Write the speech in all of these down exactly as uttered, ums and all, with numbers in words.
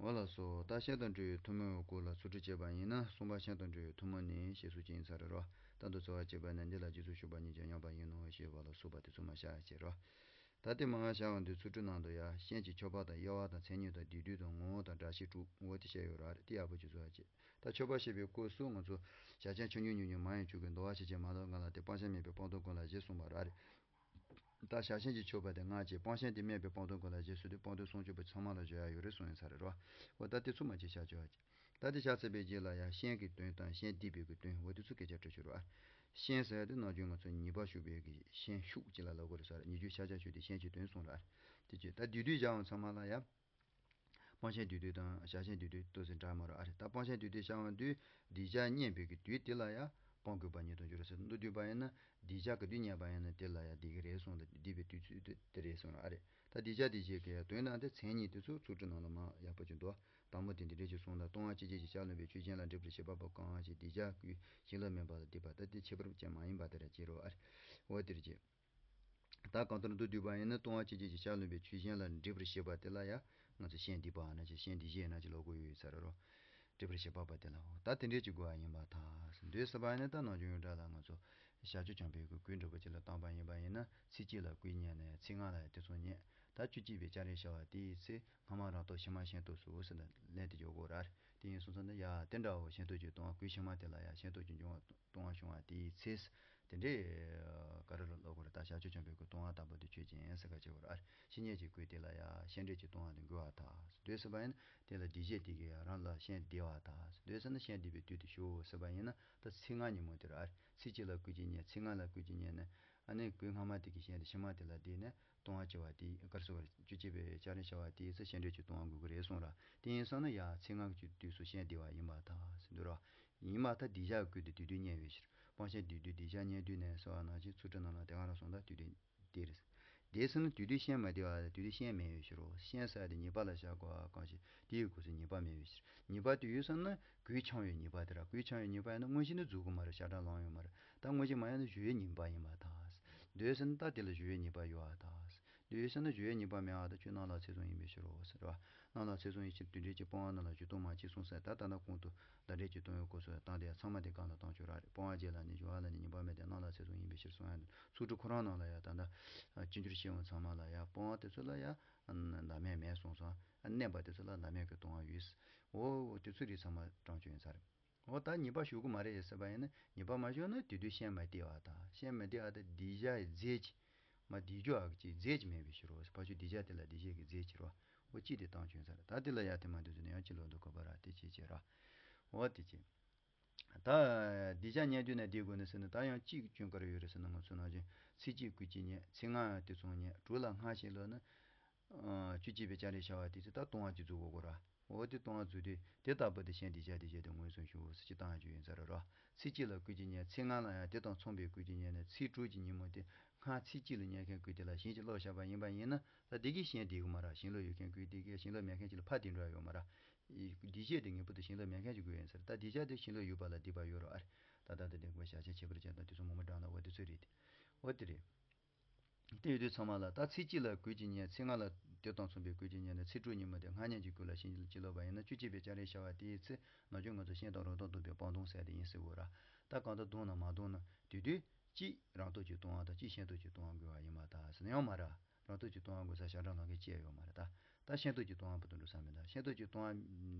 འོ་ལགས་སོ། ད་ཤན་དང་འབྲེལ་བའི་ཐུན་མོང་གི་སྐོར་ལ་ཚིག་འབྲུ་བྱས་པ་ཡིན་ན། གསུམ་པ་ཤན་དང་འབྲེལ་བའི་ཐུན་མོང་ནི་ཞེས་སོགས་ཀྱི་ཡིན་ས་རེད་རོ། ད་འདི་ཚོ་བ་བྱས་པ་ན་འདི་ལ་རྗེས་སུ་ཞུགས་པ་ཉིད་ཀྱང་ཉམས་པ་ཡིན་ནོ་ཞེས་པ་ལ་སོགས་པ་དེ་ཚོ་མ་བཤད་བྱེད་རོ། ད་དེ་མ་བཤད་པ་འདི་ཚིག་འབྲུ་ནང་དུ་ཡང་ཤན་གྱི་མཆོད་པ་དང་དབྱེ་བ་དང་མཚན་ཉིད་དང་སྡེ་བསྡུས་དང་ངོ་བོ་དང་སྒྲ་བཤད་དྲུག་ངོ་བོ་དེ་བཤད་ཡོད་ར། དེ་ཡག་པོ་ཅིག་བཟོ་བ་བྱེད། ད་མཆོད་པ་བཤད་པའི་སྐབས་སུ་ང་ཚོ་ཞག་ཆེན་ཆུང་ཆུང་ཉུང་ཉུང་མང་ཡང་བྱུང་གི་འདུལ་བ་ཞེས་བྱ་མ་ལོག་ང་ལ་དེ་སྤང་བྱ་སྨད་པའི་སྤངས་རྟོགས་ཀུན་ལ་བཞི་གསུངས་པ་ར་རེད། ད་ཞག་ཆེན་གྱི་མཆོད་པ་དེ་ལྔ་བྱས། སྤང་བྱ་དེ་སྨད་པའི་སྤངས་རྟོགས་ཀུན་ལ་བཞི་གསུངས་ཏེ་སྤངས་རྟོགས་སྲུང་སྐྱོབ་པ་ཚང་མ་ལ་བརྗོད་ཡ་ཡོད་རེད་གསུངས་ཡིན་ས་རེད་རོ། འོ་ད་དེ་ཚོ་མ་བྱེད་བྱ་བྱ་བ་བྱེད། ད་དེ་བྱ་ཚར་བའི་རྗེས་ལ་ཡང་ཤན་གྱི་དོན་དང་ཤན་སྡེབ་པའི་གི་དོན་འོ་དེ་ཚོ་སྐད་ཆ་དྲི་ཤོར་བ། ཤན་ཟེར་ཡ་དེ་ནམ་རྒྱུན་ང་ཚོ་ཉེས་པ་ཞུགས་པའི་གི་ཤན་ཤུགས་ཅིག་ལ་ལབ་དགོས་རེད་ས་རེད། ཉེས་རྒྱུ་ཤ་ཆ་ཞུགས་ཏེ་ཤན་གྱི་དོན་གསུངས་ར། དེ་བྱས་ད་སྡེ་བསྡུས་བྱ་བ་ཚང་མ་ལ་ཡང་། སྤང་བྱའི་སྡེ་བསྡུས་དང་ཞག་ཆེན་སྡེ་བསྡུས་ཏོག་ཙམ་འདྲ་མ་རེད་ཨ་རེད། ད་སྤང་བྱའི་སྡེ་བསྡུས་བྱ་བ་འདི་སྡིག་བྱ་རྙེད་པའི་གི་དུས་དེ་ལ་ཡང་སྤང་དགོས་པ་ཉིད་དུ་འགྱུར་ཟེར། མདོར་བསྡུས་པ་ཡིན་ན་སྡིག་བྱ་ག་དུས་རྙེད་པ་ཡིན་ན་དེ་ལ་ཡང་སྡིག་གི་རེད་གསུངས། ད་སྡིག་པའི་དུས་ཚོད་དེ་དེ་རེད་གསུངས་ར་ཨ་རེད། ད་སྡིག་བྱ་སྡིག་བྱེད་ཀྱི་ཡང་དོན་དང་དེ་མཚན་ཉིད་དེ་ཚོ་ཚིག་འབྲུ་ནང་ལ་མ་ཡག་པོ་ཅིག་འདུག་དང་པོ་དེ་འདི་འདྲས་ཅིག་གསུངས། ད་ལྟུང་བ་སྐྱེད་བྱེད་ཀྱི་ཕྱག་རློན་པའི་ཆོས་ཅན་ལ་འགྲིག་པར་བྱེད་པ་པོ་གང་ཞིག་སྡིག་བྱ་བསྐུལ་བྱིན་རླབས་མེད་པ་ལ་སྡིག་པ་ད་དེ་ཁྱད་པར་ཅན་མ་ཡིན་པ་དེ་ར་བྱེད་རོགས་ཨ་རེད། འོ་དེ་རེད་བྱེད། ད་གང་ལྟར་མདོར་བསྡུས་པ་ཡིན་ན་ལྟུང་བ་སྐྱེད་བྱེད་ཀྱི་ཕྱག་རློན་པའི་ཆོས་གཞན་ལ་འགྲིག་པར་བྱེད་པ་དེ་ལ་ཡང་ང་ཚོ་ཤན་སྡིག་པ་ན་ཅིག་ཤན་སྡིག་བྱེད་ན་ཅིག་ལབ་དགོས་ཡོད་ས་རེད་རོ། འགྲིག་པར་བྱེད་པ་པ་དེ་ལ་འོ་ད་དེ་འདྲས་ཀྱི་དགོས་པ་ཡིན་པར་ཐལ། འདོད་ཟེར་བ་ཡིན་ན་ད་ནམ་རྒྱུན་ཡོངས་གྲགས་ལ་ང་ཚོ་བྱ་སྤྱོད་བྱམས་པའི་གི་བསྐུལ་འདྲ་པོ་ཅིག་ལ་བཏང་པ་ཡིན་པ་ཡིན་ན་ཚིག་གཅིག་ལ་བསྐུལ་རྙེད་ནས་ཚིག་ལྔ་ལ་ཡང་དེ་ཚོ་རྙེད། ད་བཅུ་གཅིག་པའི་སྐྱ་རེངས་ཤར་བ་དེའི་ཚེ་སྔ་མ་རང་རྟོགས་ཕྱི་མ་ཤེས་རྟོགས་སུ་འོ་ཟེར་ནས་ལན་དེ་འཇོག་དགོས་ར། དེ་ཡིན་སོང་ཙང་ན་ཡ་དེ་འདྲ་བོ་ཤེས་རྟོགས་ཀྱི་ལྟུང་བ་བསྐུལ་ཕྱི་མ་དེ་ལ་ཡ་ཤེས་རྟོགས་ཀྱི་འབྱུང་བ། ལྟུང་བ་བྱུང་བ་དེའི་ཚེ། དེ་འདྲའི་ག་རེ་ལ་ལབ་དགོས་རེད། ད་བྱ་སྤྱོད་བྱམས་པའི་གི་ལྟུང་བ་ལྟ་བུ་དེ་ཆོས་ཅན་ཟེར་ག་བྱེད་དགོས་རེད། ཨ་ཕྱི་ཉིད་ཀྱི་བསྐུལ་དེ་ལ་ཡང་ཤན་འབྲས་ཀྱི་ལྟུང་བ་དེ་འགོས་པར་ཐལ། འདོད་ཟེར་བ་ཡིན་ན་དེ་ལ་སྡིག་བྱེད་དེ་གིས་ཡང་རང་ལ་ཤན་སྡིག་པར་ཐལ། འདོད་ཟེར་ན་ཤན་སྡིག་པའི་དུས་དེ་ཞུགས་ཟེར་བ་ཡིན་ན་ད་ཚིག་ལྔ་ཉིན་མོ་དེ་རེད། ཨ་ཚིག་གཅིག་ལ་བསྐུལ་གྱི་རྙེད། ཚིག་ལྔ་ལ་བསྐུལ་གྱི་རྙེད་ནས་ཨ་ནི་བསྐུལ་སྔ་མ་དེ་གི་ཤན་དེ་ཕྱི་མ་དེ་ལ་སྡིག་ནས། ལྟུང་བ་བྱེད་པ་དེ་ག་རེ་ཟེར་བ་རེད། བཅུ་གཅིག་པའི་སྐྱ་རེངས་ཤར་བ་དེའི་ཚེ་ཤན་འབྲས་ཀྱི་ལྟུང་བ་འགོས་ཀྱི་རེད་གསུངས་ར། དེ་ཡིན་སོང་ན་ཡ་ཚེ་སྔ་གི་དུས་སུ་ཤན་སྡིག་པ་ཡིན་པར་ཐལ་ཟེར་འདུག་ར། ཡིན་པར་ཐལ་སྡིག་བྱ་བསྐུལ་ཏེ་དུས་དུས་རྙེད་པའི་ཕྱིར། སྤང་བྱ་སྡིག་བསྡུས་སྡིག་བྱ་རྙེད་དུས་ནས་ཟེར་བ་ནང་བཞིན་ཚིག་འབྲུ་ནང་ལ་དེ་ག་རང་གསུངས་ད་དུས་དུས་དེ་རེད། དེ་ཟེར་ན་དུས་དུས་ཤན་མ་སྡིག་པ་དང་དུས་དུས་ཤན་མེད་པའི་ཕྱིར་རོ། ཤན་ཟེར་བ་དེ་ཉེས་པ་ལ་བཞག་དགོས་པ་གང་ཞིག་དེའི་སྐབས་སུ་ཉེས་པ་མེད་པའི་ཕྱིར། ཉེས་པ་དེ་ཡོད་ཟེར་ན་བསྐུལ་འཆང་བའི་ཉེས་པ་དེ་ར། བསྐུལ་འཆང་བའི་ཉེས་པ་ཡིན་ན་དངོས་གཞི་ནི་འཛུགས་དགོས་མ་རེད། ཤ་ཁྲག་ལངས་ཡོད་མ་རེད། ད་དངོས་གཞི་མ་ཡིན་ན་ཞུ་བའི་ཉེས་པ་ཡིན་པར་ཐལ། འདོད་ཟེར་ན་ད་དེ་ལ་ཞུ་བའི་ཉེས་པ་ཡོད་པར་ཐལ། འདོད་ཡོད་ཟེར་ན་ཞུ་བའི་ཉེས་པ་མེད་པར་ཐལ། ཁྱོད་རྣམས་ལ་ཚེ་བཟུང་ཡིན་པའི་ཕྱིར་རོ་ཟེར་བ། རྣམས་ལ་ཚེ་བཟུང་ཡིན་ཕྱིར་དུས་འབྲས་ཀྱི་སྤོང་བ་རྣམས་ལ་སྦྱོར་དུ་མ་མཆིས་གསུངས་ཟེར། ད་ད་ལྟ་གོང་དུ་ཟླ་འབྲས་ཀྱི་ལྟུང་བའི་སྐབས་སུ་བཏང་སྟེ་ཚང་མ་དེ་གང་ལ་བཏང་ཆོག་ར་རེད། སྤོང་བ་བྱེད་ལ་ནི་སྦྱོར་བ་ལ་ནི་ཉེས་པ་མེད་དེ་རྣམས་ལ་ཚེ་བཟུང་ཡིན་པའི་ཕྱིར་གསུངས་ཡ་འདུག་ཚིག་འབྲུ་ཁོ་རང་ནང་ལ་ཡ་ད་ལྟ་སྤྱི་འགྱུར་ཤེས་ཡོན་ཚང་མ་ལ་ཡ་སྤོང་བ་དེ་ཚོ་ལ་ཡ་བདག་མེད་མེད་གསུངས་སོང་། གནས་པ་དེ་ཚོ་ལ་བདག་མེད་ཀྱི་ལྟུང་བ་ཡོད། འོ་དེ་ཚོ་རིགས་ཚང་མ་དྲངས་ཆོག་ཡིན་ས་རེད། འོ་ད་ཉེས་པ་ཞུགས་ཀྱི་མ་རེད་ཟེར་བ་ཡིན་ན་ཉེས་པ་མ་ཞུགས་ན་དེ་དུས་ཤན་མ་སྡིག་པར་ཐལ། ཤན་མ་སྡིག་པར་ཐལ་སྡིག་བྱ་ཡི་རྫས་ཀྱི་མ་སྡིག་རྒྱུ་ཨ་ཀྱི་རྫས་ཀྱི་མེད་པའི་ཕྱིར་རོ། ཕར་ཕྱོགས་སྡིག་བྱ་དེ་ལ་སྡིག་བྱེད་ཀྱི་རྫས་ཀྱི་རོ། འོ་གཅིག་དེ་བཏང་ཆོག་ཡིན་ས་རེད། ད་དེ་ལ་ཡ་དེ་མ་འདོད་དུ་ནས་ཡང་གཅིག་ལོག་འདུག་གོ་བ་ར་དེ་བྱེད་བྱེད་ར། འོ་དེ་བྱེད། ད་སྡིག་བྱ་རྙེད་དུས་ནས་སྡིག་དགོས་ནས་ཟེར་ན་ད་ཡང་གཅིག་སྐྱོན་ག་རེ་ཡོད་རེད་ཟེར་ན་ང་ཚོ་ནང་བཞིན་ཚིག་གཅིག་བསྐུལ་གྱི་རྙེད། ཚིག་ལྔ་དེ་ཚོ་རྙེད་དྲུག་ལ་སྔ་ཕྱི་ལོ་ན། བཅུ་གཅིག་པའི་སྐྱ་རེངས་ཤར་བ་དེ་ཚེ་ད་ལྟུང་བ་གཅིག་འཛུགས་དགོས་གོ་ར། འོ་དེ་ལྟུང་བ་འཛུགས་དུས་དེ་ལྟ་བུ་དེ་ཤན་སྡིག་བྱ་སྡིག་བྱེད་དེ་མངོན་སུམ་ཞུགས་ཟེར་གྱི་བཏང་ཡ་ཅིག་ཡིན་ས་རེད་ར། ཚིག་གཅིག་ལ་བསྐུལ་གྱི་རྙེད། ཚིག་ལྔ་ལ་ཡང་དེ་དང་མཚུངས་པའི་བསྐུལ་གྱི་རྙེད་ནས་ཚིག་དྲུག་གི་ཉིན་མོ་དེ་སྔ་ཚིག་གཅིག་ལ་རྙེད་མཁན་བསྐུལ་དེ་ལ་ཞེན་གྱིས་བློ་བཞག་པ་ཡིན་པ་ཡིན་ན་ད་དེ་གི་ཤན་སྡིག་གི་མ་ར། ཞེན་ལོག་ཡོད་མཁན་བསྐུལ་དེ་གི་ཞེན་ལོག་མེད་མཁན་གཅིག་ལ་ཕར་དེ་འགྲོ་ཡ་ཡོད་མ་ར། སྡིག་བྱ་དེ་ངེས་པར་དུ་ཞེན་ལོག་མེད་མཁན་གཅིག་དགོས་ཡིན་ས་རེད། ད་སྡིག་བྱ་དེ་ཞེན་ལོག་ཡོད་པ་ལ་སྡིག་པ་ཡོད་རོ་ཨ་རེད། ད་ད་ད་དེ་དགོས་བྱ་བྱེད་ཁྱད་པར་ཅན་དང་དེ་ཚོ་མང་པོ་བགྲངས་ན་འོ་དེ་ཚོ་རེད། འོ་དེ་རེད། དེ་ཡོད་དུས་ཚང་མ་ལ་ད་ཚིག་གཅིག་ལ་བསྐུལ་གྱི་རྙེད། ཚིག་ལྔ་ལ་དེ་དང་མཚུངས་པའི་བསྐུལ་གྱི་རྙེད་ནས་ཚིག་དྲུག་ཉིན་མོ་དེ་སྔ་རྙེད་ཀྱི་བསྐུལ་ལ་ཞེན་གྱིས་བློ་བཞག་པ་ཡིན་ན་བཅུ་གཅིག་པའི་སྐྱ་རེངས་ཤར་བ་དེའི་ཚེ་ནམ་རྒྱུན་ང་ཚོ་ཤན་དང་རང་རྟོགས་ལྡན་པའི་སྤང་ལྟུང་ཟེར་དེ་ཡིན་ཟེར་དགོས་ར། ད་གང་ལྟར་བརྡུངས་ན་མ་བརྡུངས་ན་དེ་དུས་གཅིག་རང་རྟོགས་ཀྱི་ལྟུང་བ་དང་གཅིག་ཤན་རྟོགས་ཀྱི་ལྟུང་བ་འགོས་པ་ཡིན་པར་ཐལ་ཟེར་ན་ཡང་མ་རེད། རང་རྟོགས་ཀྱི་ལྟུང་བ་འགོས་ས་ཤ་ཁྲག་ལངས་མཁན་ཅི་ཡང་ཡོད་མ་རེད་ད། ད་ཤན་རྟོགས་ཀྱི་ལྟུང་བ་བར་དུ་འགྲོ་ས་མེད་ད། ཤན་རྟོགས་ཀྱི་ལྟུང་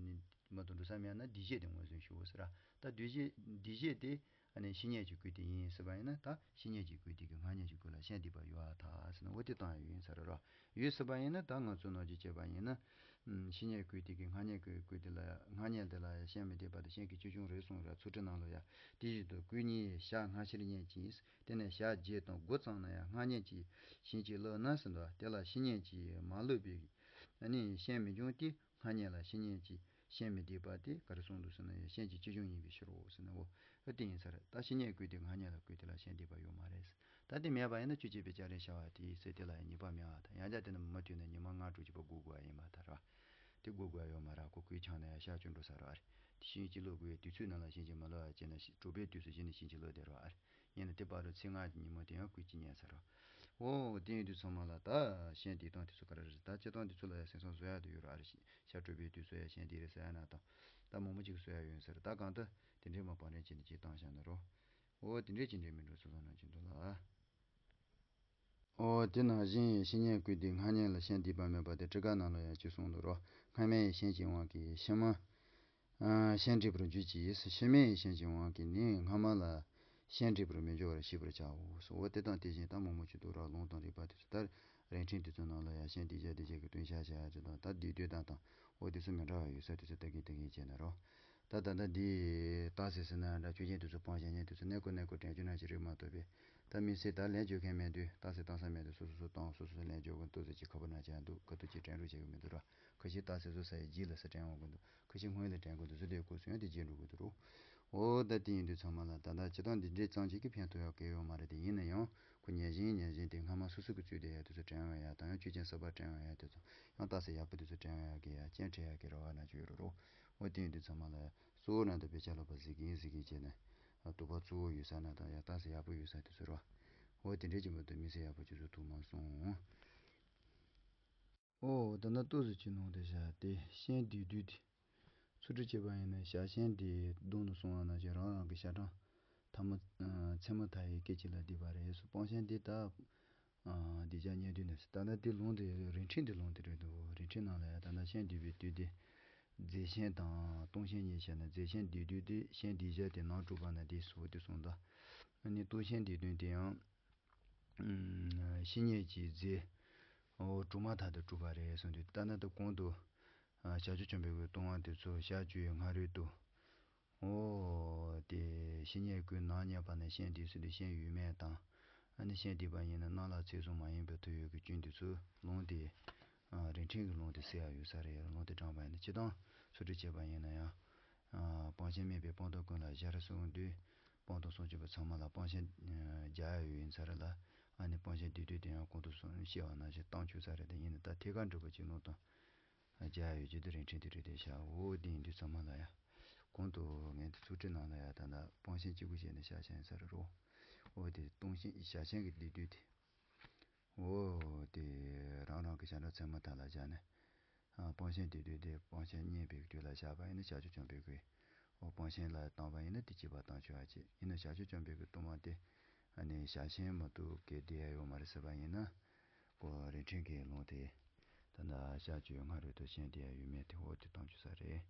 བ་བར་དུ་འགྲོ་ས་མེད་ན་སྡིག་བྱ་དེ་མངོན་སུམ་ཞུགས་ཟེར་ར། ད་སྡིག་བྱ་སྡིག་བྱ་དེ། ཨ་ནི་ཕྱི་ཉིད་ཀྱི་བསྐུལ་དེ་ཡིན་ཟེར་བ་ཡིན་ན་ད་ཕྱི་ཉིད་ཀྱི་བསྐུལ་དེ་གི་སྔ་ཉིད་ཀྱི་བསྐུལ་ལ་ཤན་སྡིག་པ་ཡོད་པར་ཐལ་ཟེར་ན་འོ་དེ་བཏང་ཡ་ཡོད་ཡིན་ས་རེད་རོ། ཡོད་ཟེར་བ་ཡིན་ན་ད་ང་ཚོ་ནང་བཞིན་བྱས་པ་ཡིན་ན། ཕྱི་ཉིད་བསྐུལ་དེ་གི་སྔ་ཉིད་ཀྱི་བསྐུལ་དེ་ལ་སྔ་ཉིད་དེ་ལ་ཡང་ཤན་མི་སྡིག་པ་དང་ཤན་གྱི་ཆོས་འབྱུང་རེད་གསུངས་ར། ཚིག་འབྲུ་ནང་ལ་ཡང་དེ་བཞིན་དུ་བསྐུལ་ཉིད་ཞག་སྔ་ཕྱིར་རྙེད་ཅིང་། དེ་ནས་ཞག་བརྒྱད་དང་དགུ་ཙམ་ན་ཡང་སྔ་ཉིད་ཀྱི་ཞེན་གྱིས་བློ་ན་ཟིན་ཏོ། དེ་ལ་ཕྱི་ཉིད་ཀྱིས་མ་བསླུས་པའི་ཨ་ནི་ཤན་མི་འབྱུང་སྟེ། སྔ་ཉིད་ལ་ཕྱི་ཉིད་ཀྱི་ཤན་མི་སྡིག་པ་དེ་ག་རེ་གསུངས་འདུག་ཟེར་ན་ཡང་ཤན་གྱི་ཆོས་འབྱུང་ཡིན་པའི་ཕྱིར་རོ་ཟེར་ན་འོ། ཨ་དེ་ཡིན་ས་རེད། ད་ཕྱི་ཉིད་བསྐུལ་དེ་སྔ་ཉིད་ལ་བསྐུལ་དེ་ལ་ཤན་སྡིག་པ་ཡོད་མ་རེད། ད་དེ་མེད་པ་ཡིན་ན་བཅུ་གཅིག་པའི་སྐྱ་རེངས་ཤར་བ་དེའི་ཚེ་དེ་ལ་ཡང་ཉེས་པ་མེད་པར་ཐལ། ཡང་བསྐྱར་དེ་ནི་མུ་མཐུད་ནས་ཉི་མ་ལྔ་དྲུག་ཅིག་པ་སྒུག་དགོས་པ་ཡིན་པར་ཐལ་ར། དེ་སྒུག་དགོས་ཡ་ཡོད་མ་རེད། ཁོ་བསྐུལ་འཆང་ན་ཡང་ཤར་བཅུག་འགྲོ་ས་རེད་བ་རེད། དེ་ཤན་གྱིས་བློ་དགོས་ཡ་དུས་ཚོད་ནང་ལ་ཤན་གྱིས་མ་བསླུ་བ་བྱས་ན་ཤི་དྲོ་པའི་དུས་སུ་ཤན་གྱིས་བློ་བདེ་རེད་བ་རེད། ཡིན་ན་དེ་བར་དུ་ཚེས་ལྔ་གི་ཉིན་མོ་དེ་ཡང་བསྐུལ་གྱི་རྙེད་ས་རེད། ཨོ་དེ་ཡིན་དུས་ཚང་མ་ལ་ད་ཤན་འདི་དང་དེ་ཚོ་ག་རེ་རེད། ད་སྤྱིར་བཏང་དེ་ཚོ་ལ་ཡ་སེམས་སང་བཟོ་ཡག་དེ་ཡོད་ར། ཨ་རེ་ཤ་སྤྲོད་པའི་དུས་སུ་ཡ་ཤན་འདི་རེད་ཟེར་ཡ་ན་དང་། ད་མང་པོ་ཅིག་བཟོ་ཡག་ཡོད་ཟེར། ད་གང་ལྟར་དེ་འདྲའི་མ་བང་རིམ་ཅན་དེ་ཅིག་བཏང་བཞག་ན་རོ། ཨོ་དེ་འདྲའི་ཅི་འདྲའི་མི་འགྲོ་ཚུལ་ལ་ན་ཅི་འདུག་ལ། ཨོ་དེ་ནང་བཞིན་བཤེས་གཉེན་ཀུན་འདུས་སྔ་བསྙེན་ལ་ཤན་འདུས་པ་མེད་པ་དེ་ཊཱི་ཀ་ནང་ལ་ཡང་ཅིག་གསུངས་འདུག་རོ། སྔ་མའི་ཤན་གྱི་དབང་གིས་ཕྱི་མ། ཨ་ཤན་འདུས་པར་འགྱུར་གྱི། ཕྱི་མའི་ཤན་གྱི་དབང་གིས་ནི་སྔ་མ་ལ་ཤན་འདུས་པར་མི་འགྱུར་བར་ཤེས་པར་བྱའོ། ཨོ་དེ་དང་དེ་བཞིན་ད་མང་པོ་ཅིག་འདུག་རོ། ལུང་དང་རིགས་པ་དེ་ཚོ་ལྟར་རིན་ཆེན་དེ་ཚོ་ནང་ལ་ཡང་ཤན་འདུས་བྱ་དེ་བྱ་གི་སྟོན་བྱ་བྱ་ཡ་དེ་དང་། ད་འདུས་དུས་དང་དང་ཨོ་དེ་ཚོ་མི་འདྲ་བ་ཡོད་ས་དེ་ཚོ་ལྟ་གིན་ལྟ་གིན་བྱས་ན་རོ། ད་ད་ལྟ་འདི་རྟགས་གསལ་ཟེར་ན་འདྲ། ཆོས་ཅན་དེ་ཚོ་སྤང་བྱ་ཉན་དེ་ཚོ་གནས་སྐོར་གནས་སྐོར་དྲན་རྒྱུ་ན་ཅི་རིགས་མ་གཏོགས་པས། ད་མི་སེར་ད་ལན་འཇོག་མཁན་མེད་དུས་རྟགས་གསལ་བཏང་ས་མེད་དུས་སོ་སོ་སོ་བཏང་སོ་སོ་སོ་ལན་འཇོག་གི་འདུག་ཟེར་གྱི་ཁ་པར་ན་ཅན་འདུག་ག་དུས་ཅི་དྲན་རུ་བྱེད་གི་མི་འདུག་ར། ཁ་ཤས་རྟགས་གསལ་བཟོ་ས་ཡི་རྗེས་ལ་ས་དྲན་འོང་གི་འདུག་ཁ་ཤས་སྔོན་ལ་དྲན་གི་འདུག་ཟེར་དུས་སྐུ་སུ་ཡང་དེ་བརྗེད་འགྲོ་གི་འདུག་རོ། ཨོ་ད་དེ་ཡིན་དུས་ཚང་མ་ལ་ད་ལྟ་སྤྱིར་བཏང་འདི་འདྲའི་ཙམ་ཅིག་གི་ཕན་ཐོགས་ཡག་གི་ཡོད་མ་རེད་དེ། ཡིན་ན་ཡང་ཁོ་ཉན་བཞིན་ཉན་བཞིན་དེ་སྔ་མ་སོ་སོ་གི་ཚུལ་དེ་ཡ་དེ་ཚོ་དྲན་འོང་ཡ་དང་། ཡང་ཆོས་ཅན་གསར་པ་དྲན་འོང་ཡ་དེ་ཚོ། ཡང་རྟགས་གསལ་ཡག་པོ་དེ་ཚོ་དྲན་འོང་ཡ་གི་ཡ་རྐྱེན་འཕྲད་ཡག་གི་རེ་བ་ན་ཅིག་ཡོད་རོ། ཨོ་དེ་ཡིན་དུས་ཚང་མ་ལ་གཙོ་བོ་རང་དང་བེད་སྤྱད་ལོག་པ་གཟིགས་གིན་གཟིགས་གིན་བྱས་ནས། དུ་བ་གཙོ་བོ་ཡོད་ས་ན་དང་ཡང་རྟགས་གསལ་ཡག་པོ་ཡོད་ས་དེ་ཚོ་རོ། ཨོ་དེ་འདྲའི་ཅིག་མ་གཏོགས་མི་སེར་ཡག་པོ་ཅིག་བཟོ་ཐུབ་མ་སོང་། ཨོ་ད་ནི་ལྟོས་ཟེར་གྱི་ནང་དེ་བཞག་སྟེ་ཤན་འདུས་བསྡུས་ཏེ། ཚུལ་ཁྲིམས་བྱས་པ་ཡིན་ན་ཞག་ཤན་དེ་གདོང་དུ་སོང་བ་ན་ཅིག་རང་རང་གི་ཞག་གྲངས་ཐ་མ་མཚན་མ་མཐའ་ཡས་སྐད་ཅིག་ལ་བསྡུས་པ་རེད་སོ། སྤང་ཤན་དེ་ད་འདི་ཅག་ཉན་དུས་ནས་ད་ནི་དེ་ལུང་དེ་རིན་ཆེན་དེ་ལུང་དེ་རེད་འདུག་རིན་ཆེན་ནང་ལ་ཡང་ད་ནི་ཤན་འདུས་པའི་དུས་དེ་རྫས་ཤན་དང་སྟོང་ཤན་གཉིས་བཤད་ན། རྫས་ཤན་འདུས་དུས་དེ་ཤན་འདུས་བྱ་དེ་ནང་གྲུབ་པ་ན་དེ་སོ་དེ་གསུངས་ད། ཨ་ནི་སྟོང་ཤན་འདུས་དོན་དེ་ཡང་། བཤེས་གཉེན་གྱི་རྫས། འོ་གྲུབ་མ་ཐ་དད་གྲུབ་པ་རེད་གསུངས་དུས་ད་ནི་ད་གོང་དུ། བྱ་སྤྱོད་བཅོམ་པའི་གི་ལྟུང་བ་དེ་ཚོ་ཞག་བཅུའི་སྔ་རོལ་དུ། འོ་དེ་བཤེས་གཉེན་ཀུན་ནག་ཉེས་པ་ནི་ཤན་འདུས་ཟེར་དུས་ཤན་ཡོད་མེད་དང་། ཨ་ནི་ཤན་འདུས་པ་ཡིན་ན་སྣང་ལ་ཚད་བཟུང་མ་ཡིན་པའི་དུ་ཡོད་ཀྱི་སྐྱོན་དེ་ཚོ་ལུང་དེ། རིན་ཕྲན་གྱི་ལུང་དེ་གསལ་ཡག་ཡོད་ས་རེད། ལུང་དེ་དྲངས་པ་ཡིན་ན་སྤྱིར་བཏང་ཚུལ་ཁྲིམས་བྱས་པ་ཡིན་ན་ཡང་། སྤང་བྱ་སྨད་པའི་སྤངས་རྟོགས་ཀུན་ལ་སྦྱར་གསུངས་དུས། སྤངས་རྟོགས་ཟུང་འཇུག་པ་ཚང་མ་ལ་སྤང་བྱ་རྒྱག་ཡག་ཡོད་ཡིན་ས་རེད་ལ། ཨ་ནི་སྤང་བྱ་འདུས་དུས་དེ་ཡང་གོང་དུ་སོང་བཤད་པ་ནང་བཞིན་བཏང་ཆོག་ས་རེད་དེ། ཡིན་ན་ད་ཐད་ཀར་འགྲུབ་པ་ཅིག་ལུང་དང་རྒྱག་ཡག་ཡོད་རྒྱུ་དེ་རིན་ཕྲན་དེ་རེད་དེ་བཞག་འོ་དེ་ཡིན་དུས་ཚང་མ་ལ་ཡ། གོང་དུ་ངས་དེ་ཚུལ་ཁྲིམས་ནང་ལ་ཡ་ད་ལྟ་སྤང་བྱ་གཅིག་པུ་བྱས་ནས་ཞག་ཤན་ས་རེད་རོ། འོ་དེ་སྟོང་ཤན་ཞག་ཤན་གྱི་འདུས་དུས་དེ། འོ་དེ་རང་རང་གི་བྱ་འགྲོ་ཚད་མ་དག་ལ་བཞག་ནས། སྤང་བྱ་འདུས་དུས་དེ་སྤང་བྱ་རྙེད་པའི་དུས་ལ་བཞག་པ་ཡིན་ན་བྱ་སྤྱོད་བཅོམ་པའི་དགོས། འོ་སྤང་བྱ་ལ་བཏང་བ་ཡིན་ན་དེ་གཅིག་པ་བཏང་ཆོག་ཨ་ཅེ་ཡིན་ན་བྱ་སྤྱོད་བཅོམ་པའི་དགོས་ལྟུང་བ་དེ། ཨ་ནི་ཞག་ཤན་མ་གཏོགས་གལ་ཏེ་ཡ་ཡོད་མ་རེད་ཟེར་བ་ཡིན་ན། ཁོ་རིན་ཕྲན་གྱི་ལུང་དེ། ད་ལྟ་ཞག་བཅུའི་སྔ་རོལ་དུ་ཤན་དེ་ཡ་ཡོད་མེད་དེ་འོ་དེ་བཏང་ཆོག་ས་རེད།